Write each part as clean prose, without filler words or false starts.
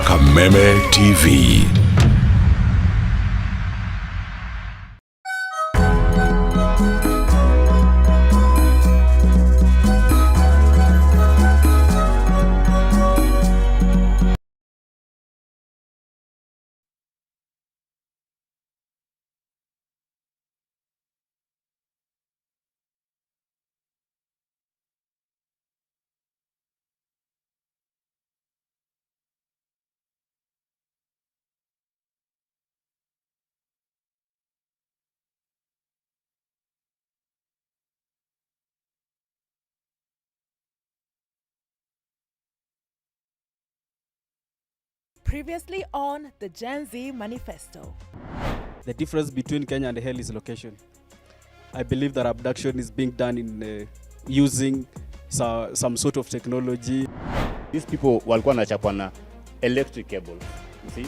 Kameme TV. Previously on the Gen Z Manifesto. The difference between Kenya and hell is location. I believe that abduction is being done in using some sort of technology. These people walikuwa wanachapwa na electric cable. You see?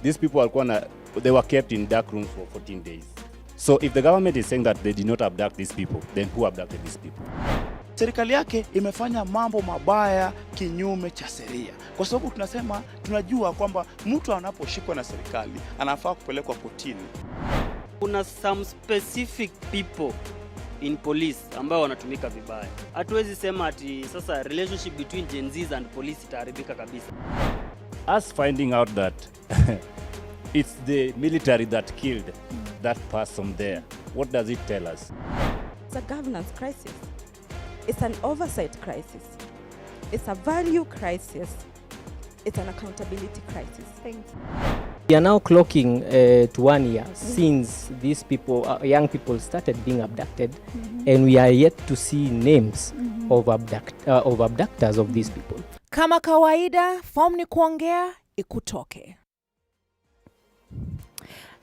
These people walikuwa na, they were kept in dark rooms for 14 days. So if the government is saying that they did not abduct these people, then who abducted these people? Serikali yake imefanya mambo mabaya kinyume cha sheria, kwa sababu tunasema, tunajua kwamba mtu anaposhikwa na serikali anafaa kupelekwa kotini. Kuna some specific people in police ambao wanatumika vibaya. Hatuwezi sema ati sasa relationship between Gen Zs and police itaharibika kabisa. Us finding out that it's the military that killed that person there, what does it tell us? It's a governance crisis. It's an oversight crisis. It's a value crisis. It's an accountability crisis. Thank you. We are now clocking to 1 year since these people, young people, started being abducted, and we are yet to see names of abductors of these people. Kama kawaida, form ni kuongea ikutoke.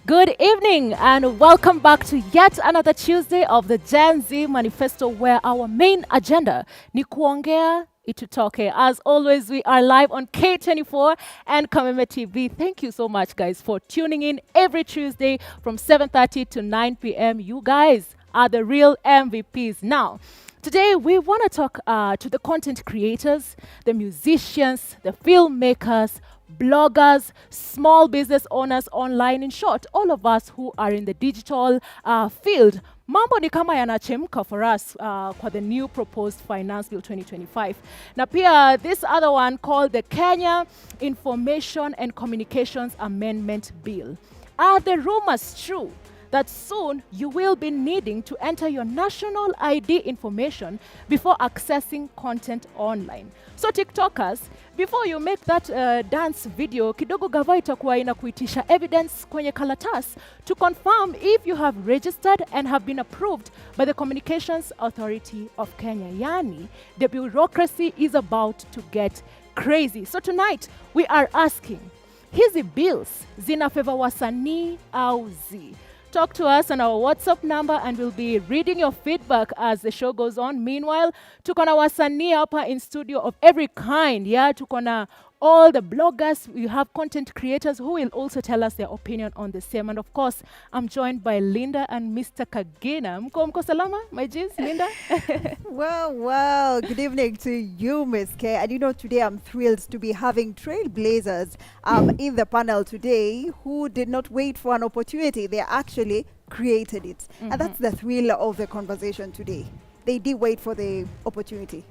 Good evening and welcome back to yet another Tuesday of the Gen Z Manifesto, where our main agenda ni kuongea itutoke. As always, we are live on K24 and Kameme TV. Thank you so much, guys, for tuning in every Tuesday from 7:30 to 9 p.m. You guys are the real MVPs. Now, today we want to talk to the content creators, the musicians, the filmmakers, bloggers, small business owners online. In short, all of us who are in the digital field. Mambo ni kama yanachemka for us kwa the new proposed Finance Bill 2025. Na pia this other one called the Kenya Information and Communications Amendment Bill. Are the rumors true that soon you will be needing to enter your national ID information before accessing content online? So TikTokers, before you make that dance video, kidogo gava itakuwa inakuitisha evidence kwenye karatasi to confirm if you have registered and have been approved by the Communications Authority of Kenya. Yani, the bureaucracy is about to get crazy. So tonight, we are asking, hizi bills zina favor wasanii au zi? Talk to us on our WhatsApp number and we'll be reading your feedback as the show goes on. Meanwhile, tuko na wasanii hapa in studio of every kind. Yeah, tuko na all the bloggers, we have content creators who will also tell us their opinion on the same. And of course, I'm joined by Linda and Mr. Kagina. Mko salama, my G's, Linda? Well, good evening to you, Miss K. And today I'm thrilled to be having trailblazers in the panel today who did not wait for an opportunity. They actually created it. And that's the thrill of the conversation today. They did wait for the opportunity.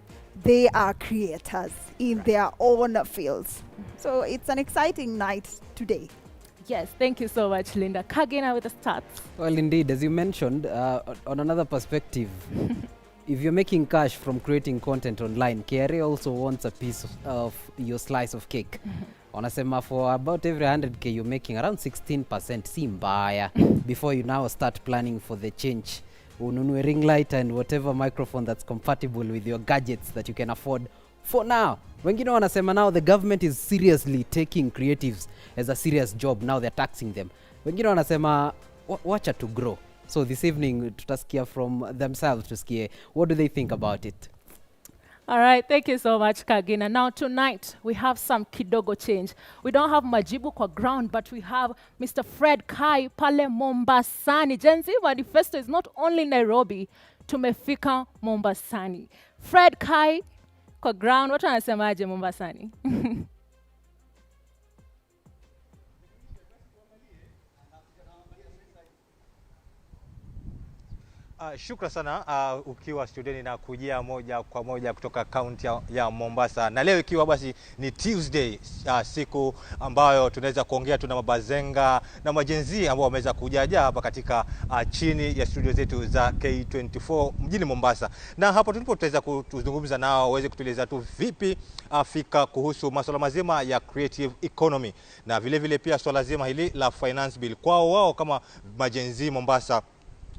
They are creators in their own fields. So it's an exciting night today. Yes, thank you so much, Linda. Kagina with the stats. Well, indeed, as you mentioned, on another perspective, if you're making cash from creating content online, KRA also wants a piece of your slice of cake. Wanasema for about every 100K you're making, around 16% si mbaya before you now start planning for the change. Ununue ring light and whatever microphone that's compatible with your gadgets that you can afford for now. Wengine wanasema now the government is seriously taking creatives as a serious job. Now they're taxing them. Wengine wanasema wacha to grow. So this evening tutasikia from themselves, tusikie what do they think about it. All right, thank you so much, Kagina. Now, tonight, we have some kidogo change. We don't have majibu kwa ground, but we have Mr. Fred Kai pale Mombasani. Gen Z Manifesto is not only Nairobi, tumefika Mombasani. Fred Kai kwa ground, watu wanasemaje Mombasani? Shukran sana ukiwa studioni na kujia moja kwa moja kutoka kaunti ya Mombasa. Na leo ikiwa basi ni Tuesday, siku ambayo tunaweza kuongea tuna mabazenga na maGen Z ambao wameweza kujaja hapa katika chini ya studio zetu za K24 mjini Mombasa. Na hapo tulipo tutaweza kuzungumza nao waweze kutueleza tu vipi fika kuhusu masuala mazima ya creative economy na vile vile pia swala zima hili la finance bill. Kwao wao kama maGen Z Mombasa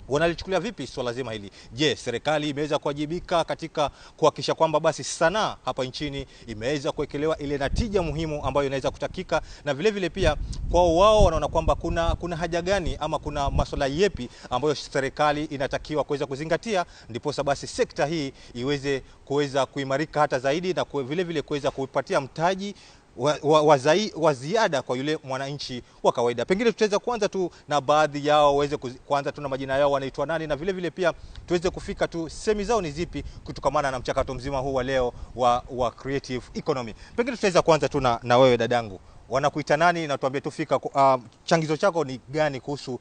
wanalichukulia vipi swala zima hili? Je, serikali imeweza kuwajibika katika kuhakikisha kwamba basi sanaa hapa nchini imeweza kuwekelewa ile natija muhimu ambayo inaweza kutakika, na vile vile pia kwao wao wanaona kwamba kuna haja gani ama kuna masuala yepi ambayo serikali inatakiwa kuweza kuzingatia ndiposa basi sekta hii iweze kuweza kuimarika hata zaidi na vile vile kuweza kuipatia mtaji wa ziada kwa yule mwananchi wa kawaida. Pengine tutaweza kuanza tu na baadhi yao waweze kuanza tu na majina yao, wanaitwa nani, na vile vile pia tuweze kufika tu semi zao ni zipi kutokamana na mchakato mzima huu wa leo wa creative economy. Pengine tutaweza kuanza tu na wewe dadangu. Wanakuita nani na tuambie tufika changizo chako ni gani kuhusu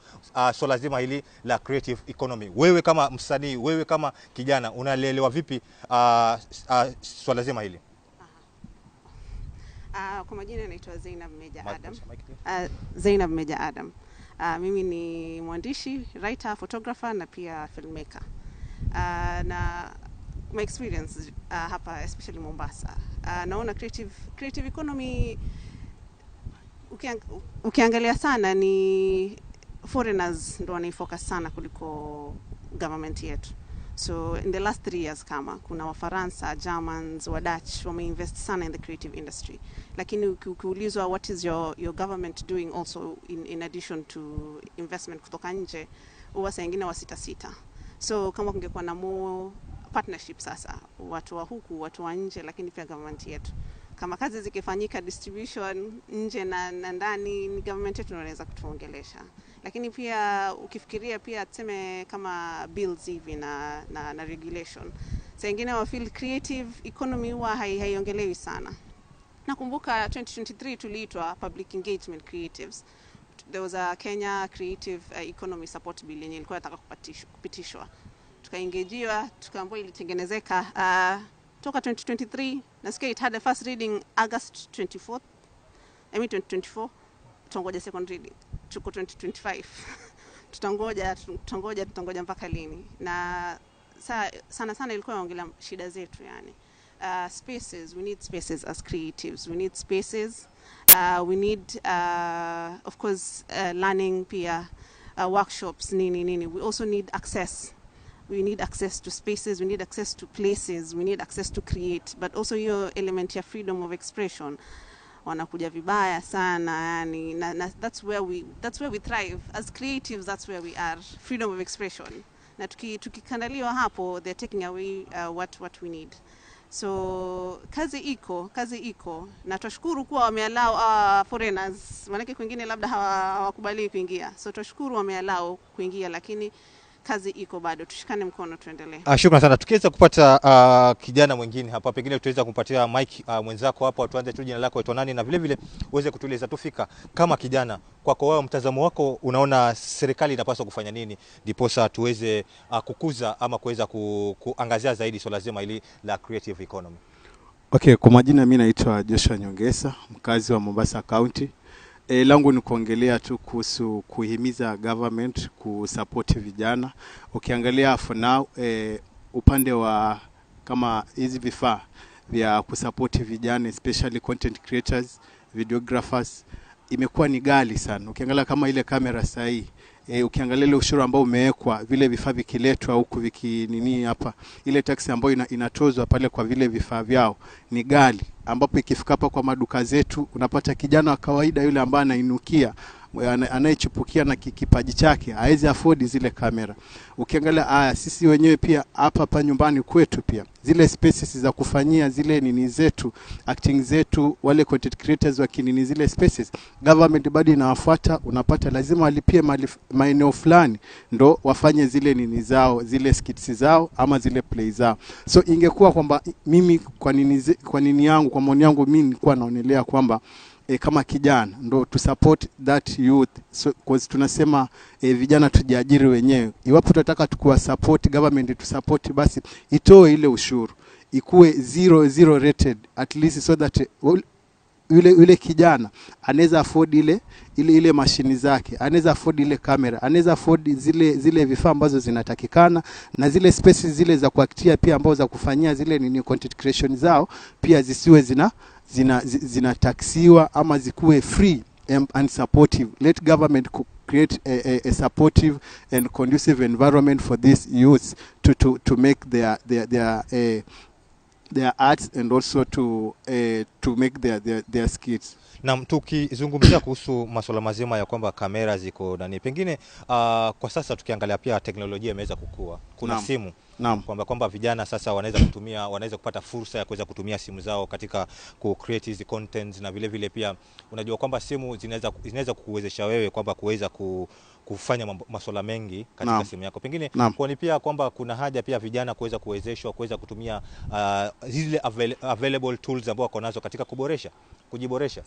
swala zima hili la creative economy? Wewe kama msanii, wewe kama kijana unalielewa vipi swala zima hili? Kwa majina naitwa Zainab Meja Adam. Zainab Meja Adam. Mimi ni mwandishi, writer, photographer na pia filmmaker. Na my experience hapa especially Mombasa. Naona creative economy ukiangalia sana ni foreigners ndo wanaifocus sana kuliko government yetu. So in the last 3 years kama kuna Wafaransa, Germans, wa Dutch wameinvest sana in the creative industry. Lakini ukiulizwa what is your government doing also in addition to investment kutoka nje, huwa saa nyingine wasita sita. So kama kungekuwa na more partnership sasa, watu wa huku, watu wa nje, lakini pia government yetu. Kama kazi zikifanyika distribution nje na ndani, ni government yetu inaweza kutuongelesha. Lakini pia ukifikiria pia tuseme kama bills hivi na regulation. Saa nyingine wa feel creative economy huwa haiongelewi sana. Nakumbuka 2023 tuliitwa public engagement creatives. There was a Kenya Creative Economy Support Bill yenye ilikuwa inataka kupitishwa. Tukaengagewa, tukaambiwa ilitengenezeka toka 2023. Nasikia it had a first reading August 24th. I mean 2024. Tutangoja second reading. Tuko 2025. Tutangoja mpaka lini? Na sana sana ilikuwa inaongelea shida zetu yani. Spaces, we need spaces as creatives. We need spaces. We need of course learning pia, workshops nini nini. We also need access. We need access to spaces, we need access to places, we need access to create, but also hiyo element ya freedom of expression wanakuja vibaya sana yani, na that's where we thrive as creatives, that's where we are, freedom of expression. Na tukikandaliwa hapo, they're taking away what we need. So kazi iko na twashukuru kuwa wameallow foreigners, maana kwingine labda hawakubali kuingia. So twashukuru wameallow kuingia, lakini kazi iko bado, tushikane mkono tuendelee. Shukrani sana. Tukiweza kupata kijana mwingine hapa, pengine tutaweza kumpatia mic mwenzako hapa, tuanze tu jina lako waitwa nani na vile vile uweze kutueleza tufika kama kijana kwako wewe, mtazamo wako unaona serikali inapaswa kufanya nini ndiposa tuweze kukuza ama kuweza kuangazia zaidi swala zima hili la creative economy? Okay, kwa majina mimi naitwa Joshua Nyongesa, mkazi wa Mombasa County. Langu ni kuongelea tu kuhusu kuhimiza government kusupport vijana. Ukiangalia for now upande wa kama hizi vifaa vya kusupport vijana especially content creators, videographers, imekuwa ni ghali sana. Ukiangalia kama ile kamera sahihi, ukiangalia ile ushuru ambao umewekwa, vile vifaa vikiletwa huku vikinini hapa, ile tax ambayo inatozwa pale kwa vile vifaa vyao ni ghali, ambapo ikifika hapa kwa maduka zetu unapata kijana wa kawaida yule ambaye anainukia, anayechipukia na kipaji chake hawezi afford zile kamera. Ukiangalia haya sisi wenyewe pia hapa nyumbani kwetu pia zile spaces za kufanyia zile nini zetu, acting zetu, wale content creators wa kinini zile spaces, government bado inawafuata, unapata lazima walipie maeneo fulani ndo wafanye zile nini zao, zile skits zao ama zile play zao. So ingekuwa kwamba mimi kwa nini yangu, kwa maoni yangu mimi nilikuwa naonelea kwamba kama kijana ndo to support that youth, so, cause tunasema vijana tujiajiri wenyewe. Iwapo tunataka tukuwa support government to support, basi itoe ile ushuru ikuwe zero rated at least, so that yule kijana anaweza afford ile mashini zake, anaweza afford ile kamera, anaweza afford zile vifaa ambazo zinatakikana, na zile spaces zile za kuactia pia ambazo za kufanyia zile nini content creation zao pia zisiwe zinataxiwa ama zikuwe free and supportive. Let government create a supportive and conducive environment for these youths to make their arts and also to make their skits. Na tukizungumzia kuhusu masuala mazima ya kwamba kamera ziko nani, pengine kwa sasa tukiangalia pia teknolojia imeweza kukua. Kuna Naam. simu. Naam. Kwamba vijana sasa wanaweza kupata fursa ya kuweza kutumia simu zao katika ku create hizi contents, na vile vile pia unajua kwamba simu zinaweza kukuwezesha wewe kwamba kuweza kufanya masuala mengi katika Naam. simu yako. Pengine Naam. kwa ni pia kwamba kuna haja pia vijana kuweza kuwezeshwa kuweza kutumia zile available tools ambazo wako nazo katika kujiboresha.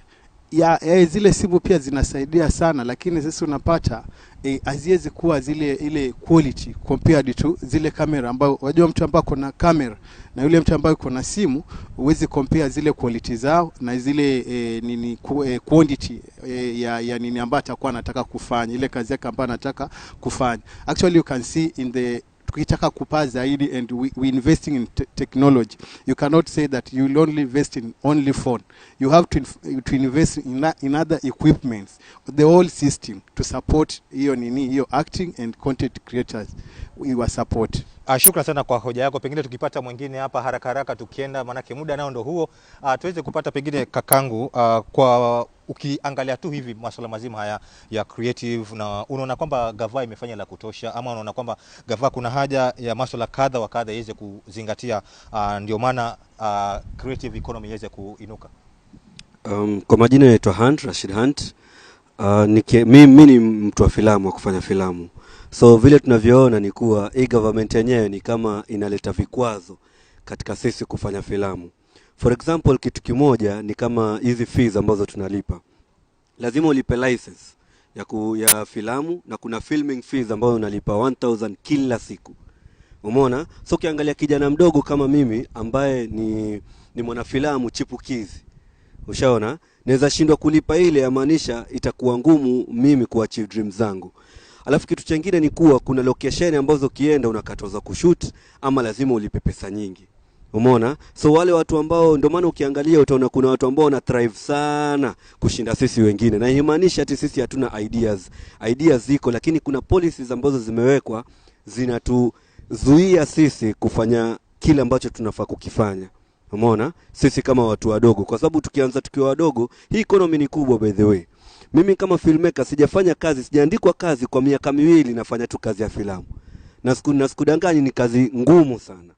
Ya, zile simu pia zinasaidia sana, lakini sasa unapata haziwezi kuwa zile ile quality compared to zile kamera ambayo unajua mtu ambaye kuna kamera na yule mtu ambaye kuna simu, huwezi compare zile quality zao na zile quantity ya nini ambayo atakuwa anataka kufanya, ile kazi yake ambayo anataka kufanya. Actually you can see in the tukitaka kupaa zaidi and we investing in technology. You cannot say that you will only invest in only phone. You have to invest in other equipments, the whole system to support hiyo nini, hiyo acting and content creators we were support. Shukran sana kwa hoja yako. Pengine tukipata mwingine hapa haraka haraka tukienda, manake muda nao ndo huo, tuweze kupata pengine kakangu, kwa ukiangalia tu hivi masuala mazima haya ya creative, na unaona kwamba gava imefanya la kutosha, ama unaona kwamba gava kuna haja ya masuala kadha wa kadha iweze kuzingatia, ndio maana creative economy iweze kuinuka? Kwa majina naitwa Hunt, Rashid Hunt. Mimi ni mtu wa filamu, wa kufanya filamu. So vile tunavyoona ni kuwa hii government yenyewe ni kama inaleta vikwazo katika sisi kufanya filamu. For example, kitu kimoja ni kama hizi fees ambazo tunalipa. Lazima ulipe license ya filamu, na kuna filming fees ambazo unalipa 1000 kila siku. Umeona? So ukiangalia kijana mdogo kama mimi ambaye ni mwanafilamu chipukizi, ushaona? Naweza shindwa kulipa ile, yamaanisha itakuwa ngumu mimi kuachieve dreams zangu. Alafu kitu chengine ni kuwa kuna location ambazo ukienda unakatazwa kushoot ama lazima ulipe pesa nyingi. Umeona? So wale watu ambao, ndio maana ukiangalia utaona kuna watu ambao wana thrive sana kushinda sisi wengine. Na haimaanishi ati sisi hatuna ideas. Ideas ziko, lakini kuna policies ambazo zimewekwa zinatuzuia sisi kufanya kile ambacho tunafaa kukifanya. Umeona? Sisi kama watu wadogo, kwa sababu tukianza tukiwa wadogo, hii economy ni kubwa by the way. Mimi kama filmmaker sijafanya kazi, sijaandikwa kazi kwa miaka miwili, nafanya tu kazi ya filamu. Na sikudanganyi ni kazi ngumu sana.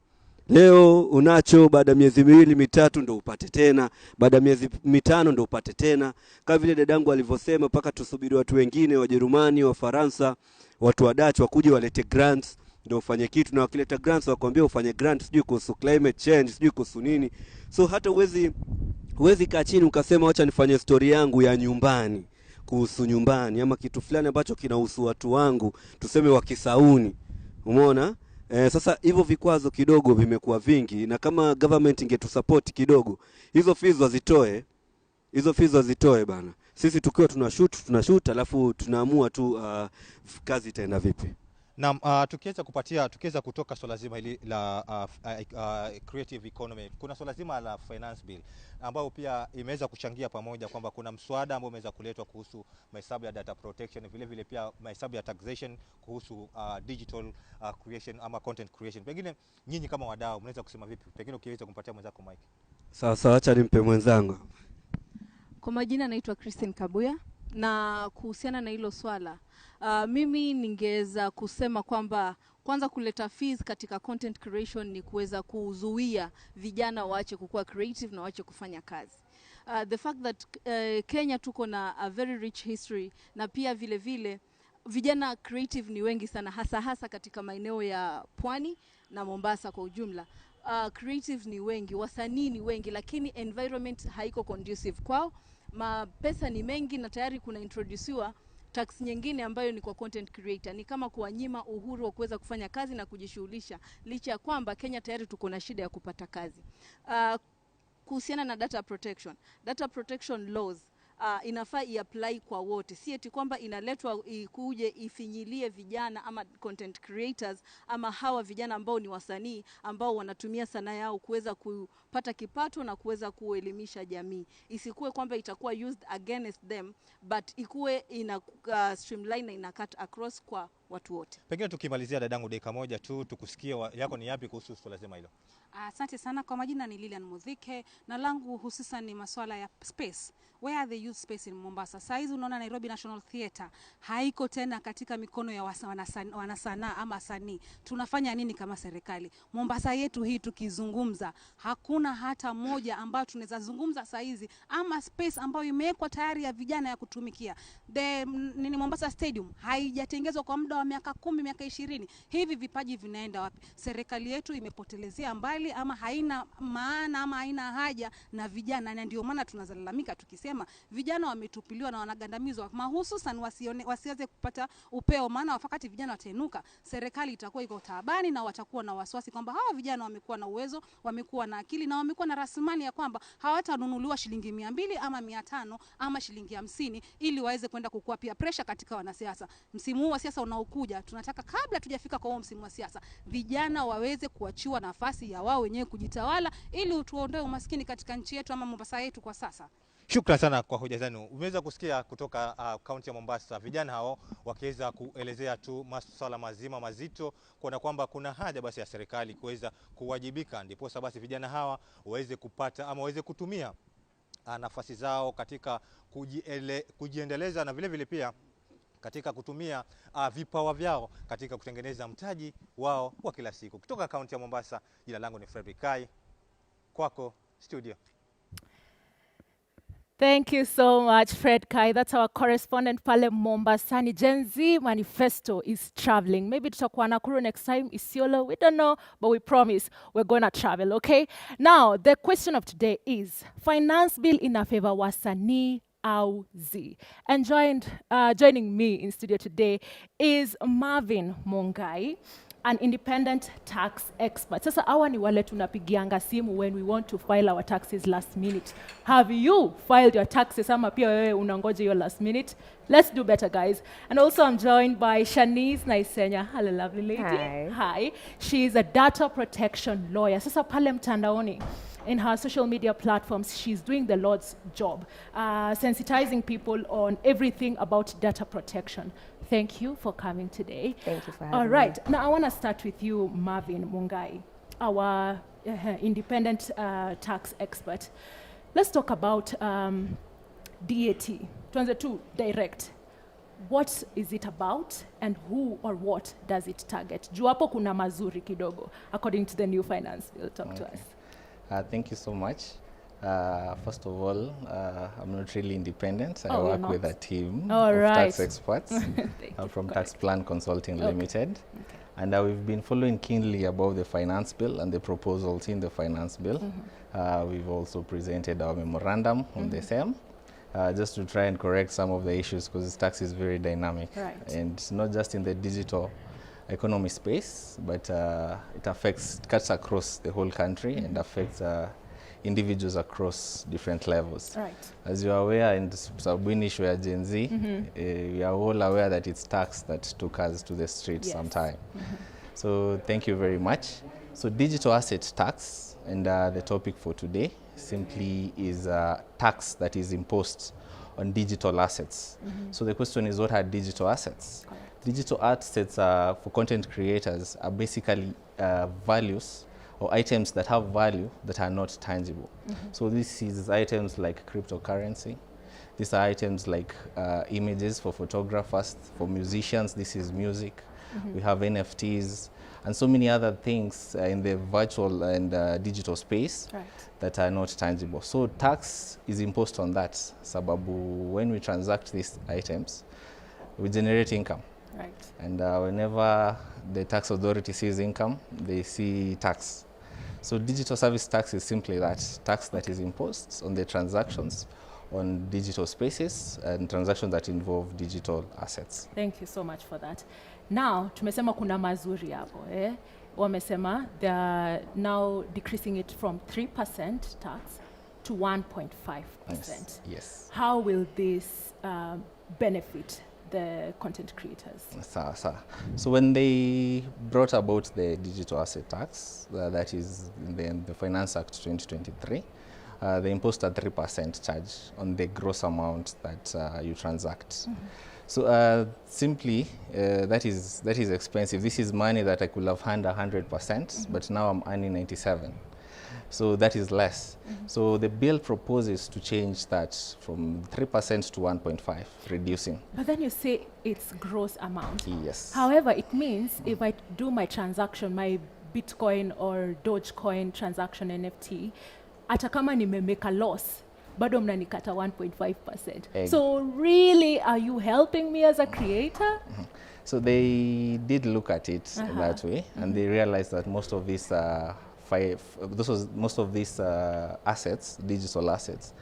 Leo unacho, baada ya miezi miwili mitatu ndo upate tena, baada ya miezi mitano ndo upate tena. Kama vile dadangu alivyosema, mpaka tusubiri watu wengine, Wajerumani, Wafaransa, watu wa Dutch wakuje walete grants ndio ufanye kitu, na wakileta grants wakwambia ufanye grant sijui kuhusu climate change, sijui kuhusu nini. So hata huwezi kaa chini ukasema acha nifanye story yangu ya nyumbani kuhusu nyumbani ama kitu fulani ambacho kinahusu watu wangu, tuseme wa Kisauni. Umeona? Sasa hivyo vikwazo kidogo vimekuwa vingi, na kama government ingetusupport kidogo, hizo fees wazitoe, hizo fees wazitoe bana. Sisi tukiwa tunashoot alafu tunaamua tu kazi itaenda vipi. Na tukiweza kutoka swala zima hili la creative economy, kuna swala zima la finance bill ambayo pia imeweza kuchangia pamoja kwamba kuna mswada ambao umeweza kuletwa kuhusu mahesabu ya data protection, vile vile pia mahesabu ya taxation kuhusu digital creation ama content creation. Pengine nyinyi kama wadau mnaweza kusema vipi? Pengine ukiweza kumpatia mwenzako mic. Sawa, acha nimpe mwenzangu. Kwa majina naitwa Christine Kabuya, na kuhusiana na hilo swala, mimi ningeweza kusema kwamba kwanza kuleta fees katika content creation ni kuweza kuzuia vijana waache kukua creative na waache kufanya kazi. The fact that Kenya tuko na a very rich history, na pia vile vile vijana creative ni wengi sana, hasa katika maeneo ya Pwani na Mombasa kwa ujumla. Creatives ni wengi, wasanii ni wengi, lakini environment haiko conducive kwao. Mapesa ni mengi na tayari kuna introduciwa tax nyingine ambayo ni kwa content creator. Ni kama kuwanyima uhuru wa kuweza kufanya kazi na kujishughulisha, licha ya kwamba Kenya tayari tuko na shida ya kupata kazi. Kuhusiana na data protection laws inafaa iapply kwa wote, si eti kwamba inaletwa ikuje ifinyilie vijana ama content creators ama hawa vijana ambao ni wasanii ambao wanatumia sanaa yao kuweza kupata kipato na kuweza kuelimisha jamii. Isikuwe kwamba itakuwa used against them, but ikuwe ina streamline na ina cut across kwa watu wote. Pengine tukimalizia, dadangu, dakika moja tu tukusikie yako ni yapi kuhusu suala zima hilo. Asante sana. Kwa majina ni Lilian Mudhike na langu hususan ni masuala ya space. Where are the youth space in Mombasa? Saa hizi unaona Nairobi National Theatre haiko tena katika mikono ya wanasanaa ama wasanii. Tunafanya nini kama serikali? Mombasa yetu hii tukizungumza, hakuna hata moja ambayo tunaweza zungumza saa hizi ama space ambayo imewekwa tayari ya vijana ya kutumikia. The nini, Mombasa Stadium haijatengezwa kwa muda wa miaka 10, miaka 20. Hivi vipaji vinaenda wapi? Serikali yetu imepotelezea mbali ama haina maana ama haina haja na vijana, na ndio maana tunalalamika tukisema vijana wametupiliwa na wanagandamizwa, mahususan wasiweze kupata upeo, maana wakati vijana watainuka, serikali itakuwa iko taabani na watakuwa na wasiwasi kwamba hawa vijana wamekuwa na uwezo, wamekuwa na akili na wamekuwa na rasilimali ya kwamba hawatanunuliwa shilingi 200 ama 500 ama shilingi 50 ili waweze kwenda kukua pia pressure katika wanasiasa. Msimu huu wa siasa unaokuja, tunataka kabla tujafika kwa huo msimu wa siasa, vijana waweze kuachiwa nafasi ya wao wenyewe kujitawala ili tuondoe umaskini katika nchi yetu ama Mombasa yetu kwa sasa. Shukran sana kwa hoja zenu. Umeweza kusikia kutoka kaunti ya Mombasa vijana hao wakiweza kuelezea tu masuala mazima mazito, kuona kwamba kuna haja basi ya serikali kuweza kuwajibika, ndiposa basi vijana hawa waweze kupata ama waweze kutumia nafasi zao katika kujiendeleza na vile vile pia katika kutumia vipawa vyao katika kutengeneza mtaji wao wa kila siku. Kutoka kaunti ya Mombasa, jina langu ni Fredrick Kai, kwako studio. Thank you so much, Fred Kai. That's our correspondent pale Mombasani. Gen Z Manifesto is traveling. Maybe tutakuwa Nakuru next time, Isiolo, we don't know, but we promise we're gonna travel, okay? Now, the question of today is, finance bill ina favor wasanii au zii? And joining me in studio today is Marvin Mongai, an independent tax expert. Sasa hawa ni wale tunapigianga simu when we want to file our taxes last minute. Have you filed your taxes ama pia wewe unangoja your last minute? Let's do better, guys. And also I'm joined by Shanice Naisenya. Hello, lovely lady. Hi. Hi. She is a data protection lawyer. Sasa pale mtandaoni, in her social media platforms, she's doing the Lord's job, sensitizing people on everything about data protection. Thank you for coming today. Thank you for having All me. right. Now, I want to start with you, Marvin Mungai, our independent tax expert. Let's talk about DAT. Tuanze tu direct. What is it about and who or what does it target? Juu hapo kuna mazuri kidogo according to the new finance bill. Talk to us. Thank you so much. First of all, I'm not really independent. I Oh, you're work with not. a team All of right. tax experts Thank you. from Tax Plan Consulting Limited. And we've been following keenly about the finance bill and the proposals in the finance bill. We've also presented our memorandum on the same, just to try and correct some of the issues because tax is very dynamic. And not just in the digital economy space, but it cuts across the whole country and affects individuals across different levels. As you are aware, and sababu issue ya Gen Z, we are all aware that it's tax that took us to the streets sometime. So thank you very much. So digital asset tax, and the topic for today simply is a tax that is imposed on digital assets. So the question is, what are digital assets? Digital assets for content creators are basically values or items that have value that are not tangible. So this is items like cryptocurrency. These are items like images for photographers, for musicians, this is music. We have NFTs and so many other things in the virtual and digital space that are not tangible. So tax is imposed on that, sababu when we transact these items, we generate income. And whenever the tax authority sees income, they see tax. So digital service tax is simply that, tax that is imposed on the transactions on digital spaces and transactions that involve digital assets. Thank you so much for that. Now, tumesema kuna mazuri hapo, eh? Wamesema they are now decreasing it from 3% tax to 1.5%. Yes. How will this benefit the content creators? Sawa sawa. So when they brought about the digital asset tax, that is the Finance Act 2023, they imposed a 3% charge on the gross amount that you transact. So simply, that is expensive. This is money that I could have earned 100%, but now I'm earning 97. So that is less. So the bill proposes to change that from 3% to 1.5, reducing. But then you say it's gross amount. Yes. However, it means if I do my transaction, my Bitcoin or Dogecoin transaction NFT, hata kama nime make a loss, bado mnanikata 1.5%. So really, are you helping me as a creator? So they did look at it that way, and they realized that most of these assets, digital assets,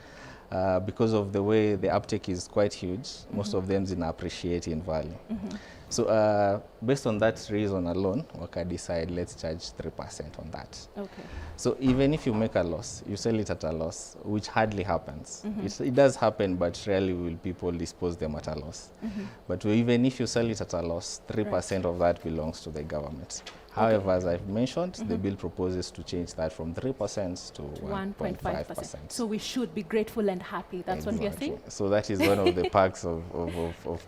because of the way the uptake is quite huge, most of them appreciate in value. So based on that reason alone, Waka decide let's charge 3% on that. Okay. So even if you make a loss, you sell it at a loss, which hardly happens. It does happen, but rarely will people dispose them at a loss. But even if you sell it at a loss, 3% of that belongs to the government. However, as I've mentioned, the bill proposes to change that from 3% to 1.5%. So we should be grateful and happy. That's what we are saying? So that is one of the perks of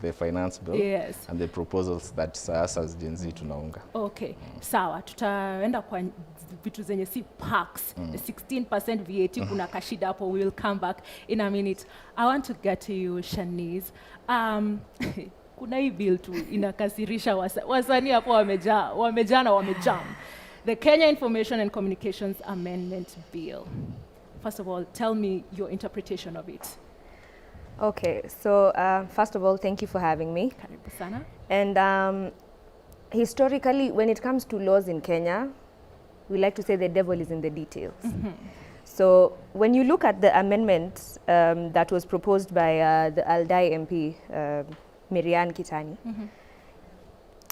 the finance bill. Yes. And the proposals that us as Gen Z tunaunga. Okay. Sawa, tutaenda kwa vitu zenye si perks. 16% VAT kuna kashida hapo. We will come back in a minute. I want to get to you, Shanice. Kuna hii bill tu inakasirisha wasanii hapo wamejaa na wamejam. The Kenya Information and Communications Amendment Bill. First of all, tell me your interpretation of it. Okay, so first of all, thank you for having me. Karibu sana. And historically, when it comes to laws in Kenya, we like to say the devil is in the details. So when you look at the amendment that was proposed by the Aldai MP, Marianne Kitany.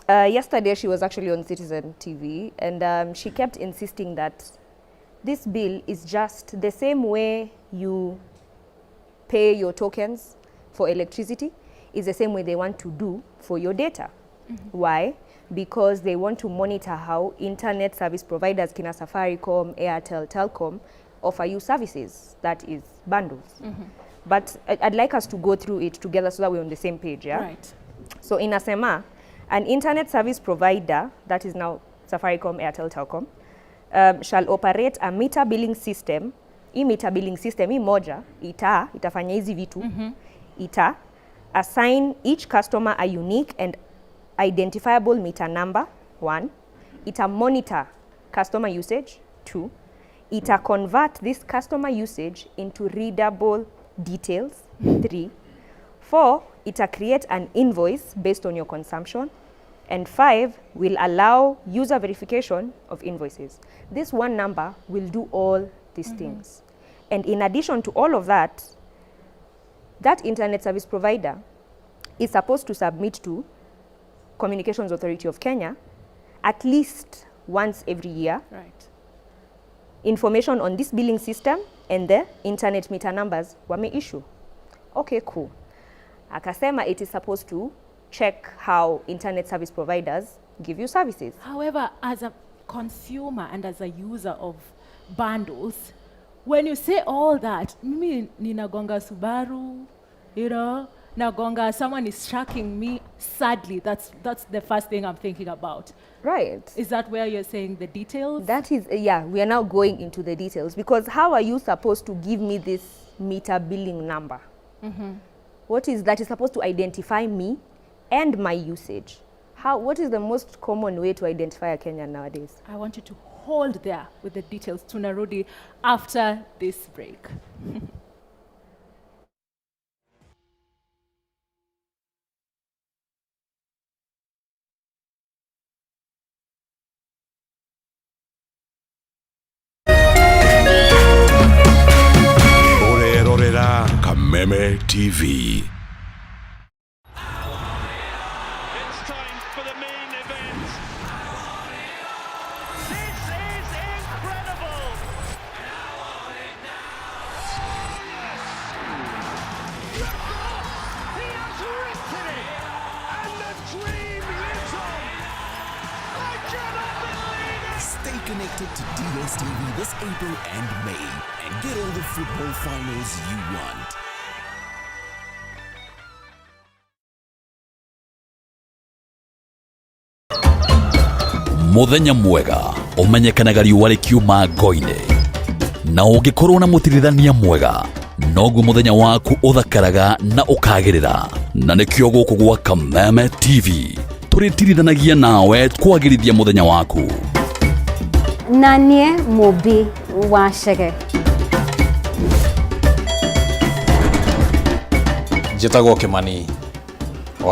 Yesterday, she was actually on Citizen TV, and she kept insisting that this bill is just the same way you pay your tokens for electricity is the same way they want to do for your data. Why? Because they want to monitor how internet service providers, kina Safaricom, Airtel, Telcom, offer you services, that is bundles. But I'd like us to go through it together so that we're on the same page, yeah? Right. So in inasema, an internet service provider, that is now Safaricom, Airtel, Telcom, shall operate a meter billing system. Hii meter billing system, hii moja, itafanya hizi vitu, ita assign each customer a unique and identifiable meter number, 1. Ita monitor customer usage, 2. Ita convert this customer usage into readable details, 3. 4, ita create an invoice based on your consumption. And 5, will allow user verification of invoices. This one number will do all these things. And in addition to all of that, that internet service provider is supposed to submit to Communications Authority of Kenya at least once every year. Right. Information on this billing system and the internet meter numbers wame issue. Okay, cool. Akasema it is supposed to check how internet service providers give you services. However, as a consumer and as a user of bundles, when you say all that, mimi ninagonga Subaru, you know, nagonga, someone is tracking me. Sadly, that's the first thing I'm thinking about. Right. Is that where you're saying the details? That is, yeah, we are now going into the details, because how are you supposed to give me this meter billing number? What is that is supposed to identify me and my usage? What is the most common way to identify a Kenyan nowadays? I want you to hold there with the details. Tunarudi after this break. Kameme TV. Stay connected to DSTV this April and May and get all the football finals you want. Muthenya mwega umenyekanaga riũa rĩkiuma ngo-inĩ, na ũngĩkorwo na mũtirithania mwega noguo mũthenya waku ũthakaraga na ũkagĩrĩra. Na nĩkĩo gũkũ gwa Kameme TV tũrĩtirithanagia nawe kwagĩrithia mũthenya waku. Na niĩ Mũmbi wa Chege. Njĩtagwo Kimani